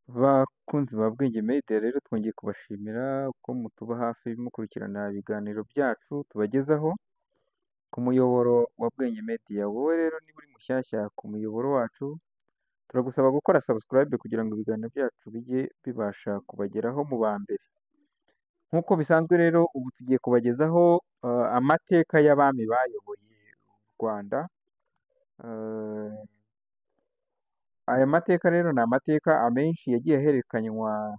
Bakunzi ba Bwenge Media rero twongeye kubashimira ko mutuba hafi mukurikirana ibiganiro byacu tubagezaho ku muyoboro wa Bwenge Media. Wowe rero niba uri mushyashya ku muyoboro wacu, turagusaba gukora subscribe kugira ngo ibiganiro byacu bijye bibasha kubageraho mu ba mbere. Nk'uko bisanzwe rero ubu tugiye kubagezaho amateka y'abami bayoboye u Rwanda. Aya mateka rero ni amateka amenshi yagiye ahererekanywa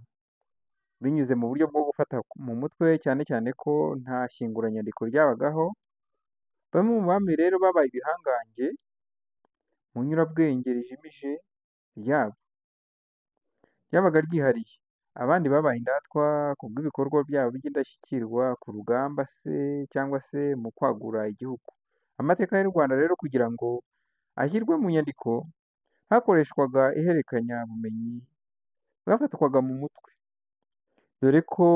binyuze mu buryo bwo gufata mu mutwe, cyane cyane ko nta shyinguranyandiko ryabagaho. Bamwe mu bami rero babaye ibihangange mu nyurabwenge rijimije ryabo, ryabaga ryihariye. Abandi babaye indatwa ku bw'ibikorwa byabo by'indashyikirwa ku rugamba se cyangwa se mu kwagura igihugu. Amateka y'u Rwanda rero kugira ngo ashyirwe mu nyandiko, hakoreshwaga ihererekanyabumenyi bwafatwaga mu mutwe, dore ko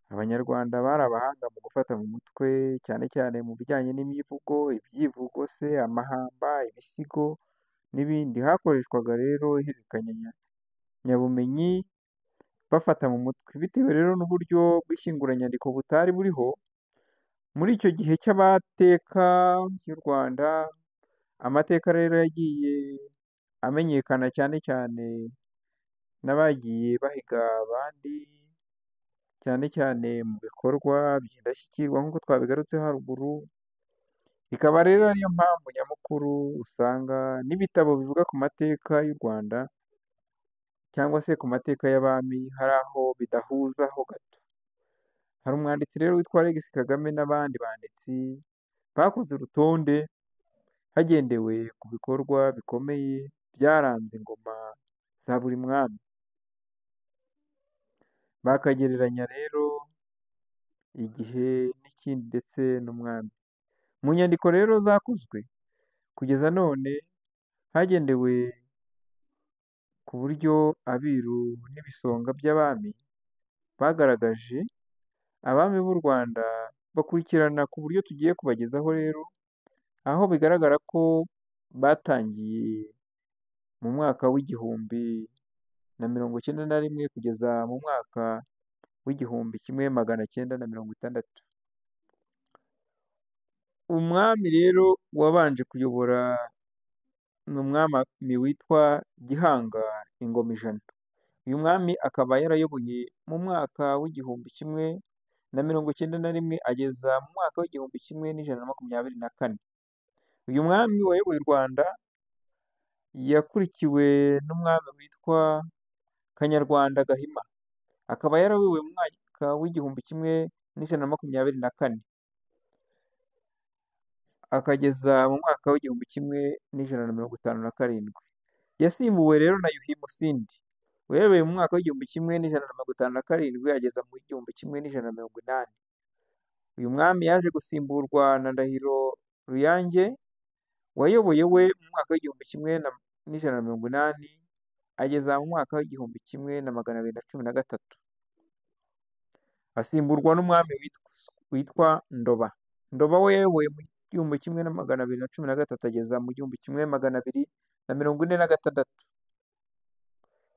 Abanyarwanda bari abahanga mu gufata mu mutwe, cyane cyane mu bijyanye n'imivugo, ibyivugo se, amahamba, ibisigo n'ibindi. Hakoreshwaga rero ihererekanyabumenyi bafata mu mutwe, bitewe rero n'uburyo bw'ishyinguranyandiko butari buriho muri icyo gihe cy'amateka y'u Rwanda. Amateka rero yagiye amenyekana cyane cyane n'abagiye bahiga abandi, cyane cyane mu bikorwa by'indashyikirwa nk'uko twabigarutseho haruguru. Ikaba rero ariyo mpamvu nyamukuru usanga n'ibitabo bivuga ku mateka y'u Rwanda cyangwa se ku mateka y'abami hari aho bidahuzaho gato. Hari umwanditsi rero witwa Alex Kagame n'abandi banditsi bakoze urutonde hagendewe ku bikorwa bikomeye byaranze ingoma za buri mwami, bakagereranya rero igihe n'ikindi ndetse n'umwami. Mu nyandiko rero zakozwe kugeza none hagendewe ku buryo abiru n'ibisonga by'abami bagaragaje, abami b'u Rwanda bakurikirana ku buryo tugiye kubagezaho rero, aho bigaragara ko batangiye mu mwaka w'1091 kugeza mu mwaka w'1960. Umwami rero wabanje kuyobora ni umwami witwa Gihanga Ingoma Ijana. Uyu mwami akaba yarayoboye mu mwaka w'1091 ageza mu mwaka w'1124. Uyu mwami wayoboye u Rwanda yakurikiwe n'umwami witwa Kanyarwanda Gahima, akaba yarayoboye mu mwaka w'1124 akageza mu mwaka w'1157. Yasimbuwe rero na Yuhi Musindi wayoboye mu mwaka w'1157 ageza mu 1180. Uyu mwami yaje gusimburwa na Ndahiro Ruyange wayoboye we mu mwaka w'1180 ageza mu mwaka w'1213. Asimburwa n'umwami witwa Ndoba. Ndoba we yayoboye mu 1213 ageza mu 1246.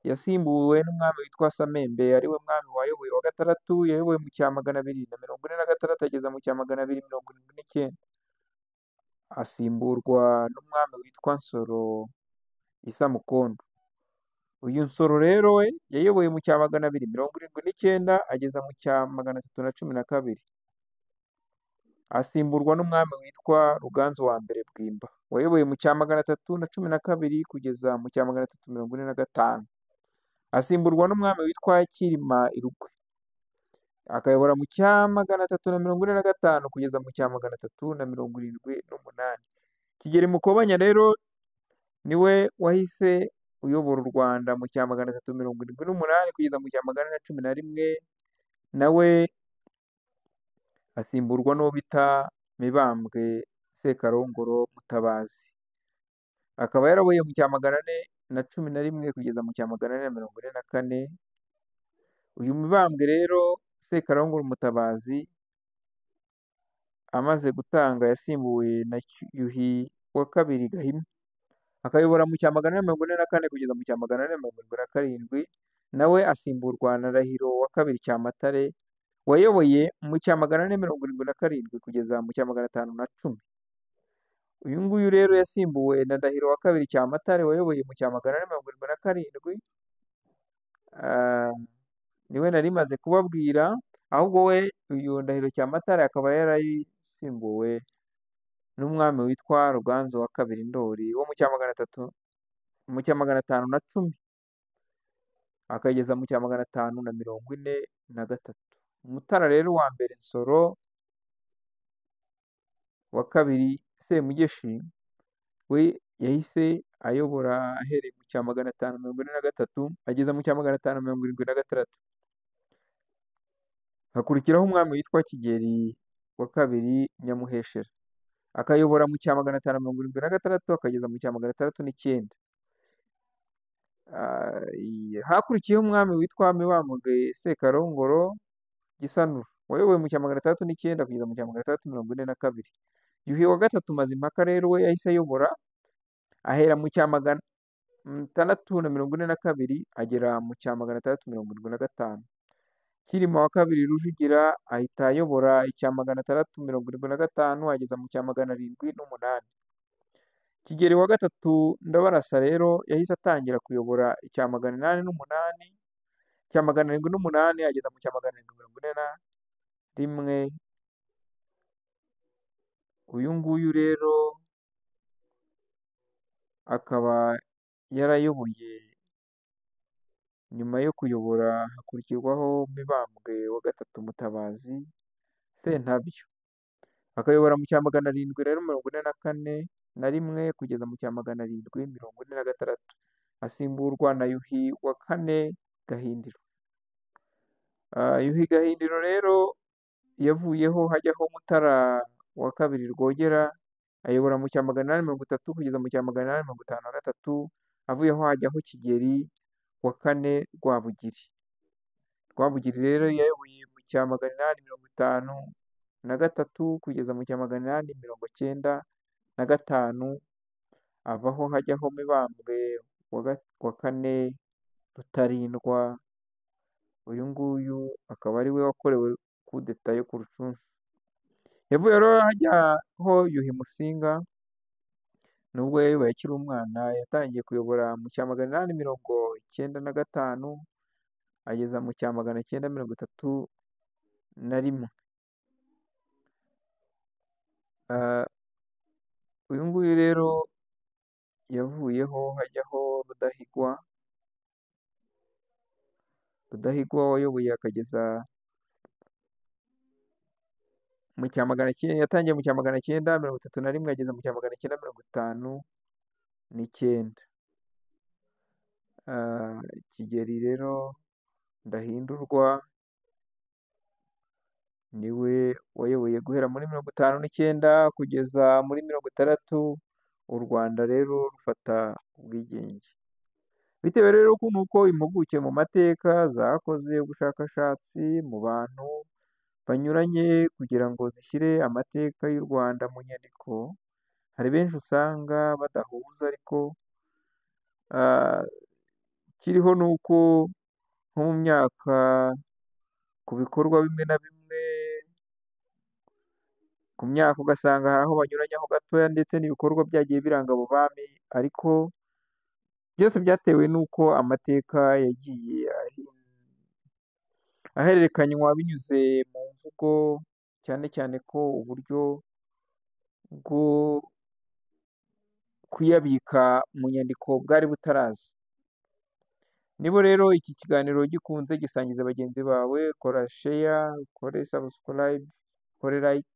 Yasimbuwe n'umwami witwa Samembe ariwe mwami wayoboye wa gatandatu, yayoboye mu cya 246 ageza mu cya 279. Asimburwa n'umwami witwa Nsoro Isamukondo. Uyu Nsoro rero we yayoboye mu cya 279 ageza mu cya 312. Asimburwa n'umwami witwa Ruganzu wa mbere Bwimba wayoboye mu cya 312 kugeza mu cya 345. Asimburwa n'umwami witwa Cyilima Irugwe, akayobora mu cya 345 kugeza mu cya 378. Kigeli Mukobanya rero niwe wahise uyobora u Rwanda mu cya 378 kugeza mu cya 411, nawe asimburwa n'uwo bita Mibambwe Sekarongoro Mutabazi, akaba yaraboye mu cya 411 kugeza mu cya 444. Uyu Mibambwe rero Sekarongoro Mutabazi amaze gutanga yasimbuwe na Yuhi wa kabiri Gahima, akayobora mu cya 444 kugeza mu cya 477. Nawe asimburwa na Ndahiro wa kabiri Cyamatare wayoboye mu cya 477 kugeza mu cya 510. Uyu nguyu rero yasimbuwe na Ndahiro wa kabiri Cyamatare wayoboye mu cya 477, niwe nari maze kubabwira, ahubwo we uyu Ndahiro Cyamatare akaba yarasimbuwe n'umwami witwa Ruganzu wa kabiri Ndoli wo mu cya 300 mu cya 510 akageza mu cya 543. Mutara rero wa mbere Nsoro wa kabiri Semugeshi we yahise ayobora ahereye mu cya 543 ageza mu cya 576. Hakurikiraho umwami witwa Kigeli wa kabiri Nyamuheshera akayobora mu cya 576 akageza mu cya 609. Hakurikiyeho umwami witwa Mibambwe Sekarongoro Gisanura wayoboye mu cya 609 kugeza mu cya 642. Yuhi wa gatatu Mazimpaka rero we yahise ayobora ahera mu cya 642 agera mu cya 675. Cyilima wa kabiri Rujugira ahita ayobora icya 675 ageza mu cya 708. Kigeli wa gatatu Ndabarasa rero yahise atangira kuyobora icya 808, icya 708 ageza mu cya 741. Uyu nguyu rero akaba yarayoboye, nyuma yo kuyobora hakurikirwaho Mibambwe wa gatatu Mutabazi Sentabyo akayobora mu cya 744 na rimwe kugeza mu cya 746, asimburwa na Yuhi wa kane Gahindiro. Yuhi Gahindiro rero yavuyeho hajyaho Mutara wa kabiri Rwogera ayobora mu cya 830 kugeza mu cya 853, avuyeho hajyaho Kigeli wa kane Rwabugiri. Rwabugiri rero yayoboye mu cya 853 kugeza mu cya 895, avaho hajyaho Mibambwe wa kane Rutarindwa. Uyu nguyu akaba ari we wakorewe kudeta yo ku Rucunshu. Yavuye rero hajyaho Yuhi Musinga, nubwo yayoboye akiri umwana, yatangiye kuyobora mu cya 895 ageza mu cya 931. Uyu nguyu rero yavuyeho hajyaho Rudahigwa. Rudahigwa wayoboye akageza mu cya 900, yatangiye mu cya 931 ageza mu cya 959. Kigeli rero Ndahindurwa niwe wayoboye guhera muri 59 kugeza muri 60, u Rwanda rero rufata ubwigenge. Bitewe rero n'uko impuguke mu mateka zakoze ubushakashatsi mu bantu banyuranye kugira ngo zishyire amateka y'u Rwanda mu nyandiko, hari benshi usanga badahuza, ariko ikiriho ni uko nko mu myaka ku bikorwa bimwe na bimwe ku myaka ugasanga hari aho banyuranyaho gatoya, ndetse n'ibikorwa byagiye biranga abo bami, ariko byose byatewe n'uko amateka yagiye ahererekanywa binyuze mu mvugo, cyane cyane ko uburyo bwo kuyabika mu nyandiko bwari butaraza. Niba rero iki kiganiro gikunze, gisangiza bagenzi bawe, kora share, ukore subscribe, ukore like.